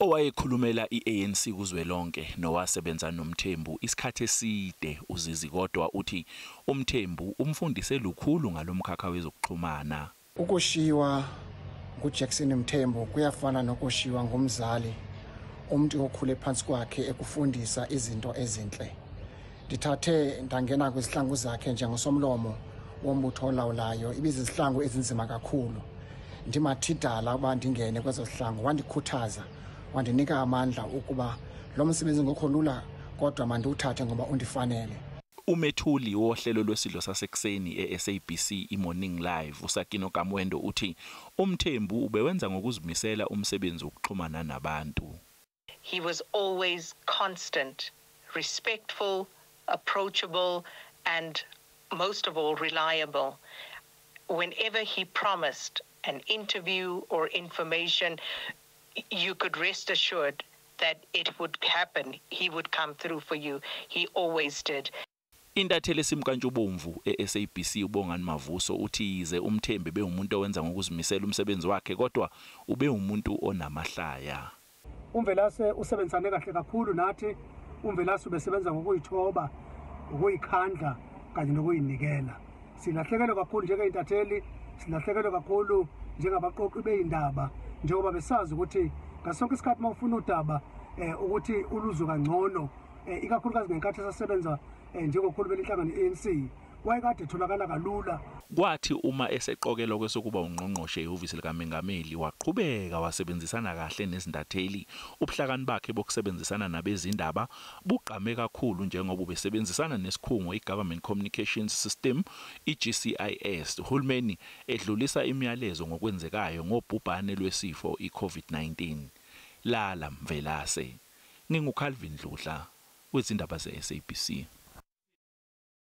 Owayekhulumela i-ANC kuzwelonke nowasebenza noMthembu isikhathi eside uZizi Kodwa uthi uMthembu umfundise lukhulu ngalomkhakha wezokuxhumana. Ukushiywa nguJackson Mthembu kuyafana nokushiywa ngumzali, umuntu okhule phansi kwakhe ekufundisa izinto ezinhle. Ndithathe ndangena kwizihlangu zakhe njengosomlomo wombutho olawulayo, ibizizihlangu ezinzima kakhulu. Ndimathidala ukuba ndingene kwezo zihlangu, wandikhuthaza, wandinika amandla ukuba lo msebenzi ngokho lula kodwa mandiwuthathe ngoba undifanele. Umethuli wohlelo lwesidlo sasekuseni e-SABC iMorning Live uSakino Kamwendo uthi uMthembu ubewenza ngokuzimisela umsebenzi wokuxhumana nabantu. He was always constant, respectful, approachable and most of all reliable. Whenever he promised an interview or information, you could rest assured that it would happen. He would come through for you. He always did. Intatheli esimkantshubomvu e-SABC uBongani Mavuso uthi yize uMthembu bewumuntu owenza ngokuzimisela umsebenzi wakhe kodwa ube umuntu onamahlaya. UMvelase usebenzisane kahle kakhulu nathi. UMvelase ubesebenza ngokuyithoba, ukuyikhandla kanye nokuyinikela. Silahlekelwe kakhulu njengey'ntatheli, silahlekelwe kakhulu njengabaqoqi bey'ndaba, njengoba besazi ukuthi ngasonke isikhathi uma ufuna udaba ukuthi uluzwe kangcono, ikakhulukazi ngenkathi esasebenza njengokhulumela inhlangano i-ANC, wayekade etholakala kalula. Kwathi uma eseqokelwa kwesokuba ungqongqoshe ehhovisi likaMengameli waqhubeka wasebenzisana kahle nezintatheli. Ubuhlakani bakhe bokusebenzisana nabezindaba bugqame kakhulu njengoba ubesebenzisana nesikhungo i-Government Communications System i-GCIS, uhulumeni edlulisa imiyalezo ngokwenzekayo ngobhubhane lwesifo i-COVID-19. Lala Mvelase. NginguCalvin Dludla wezindaba ze-SABC.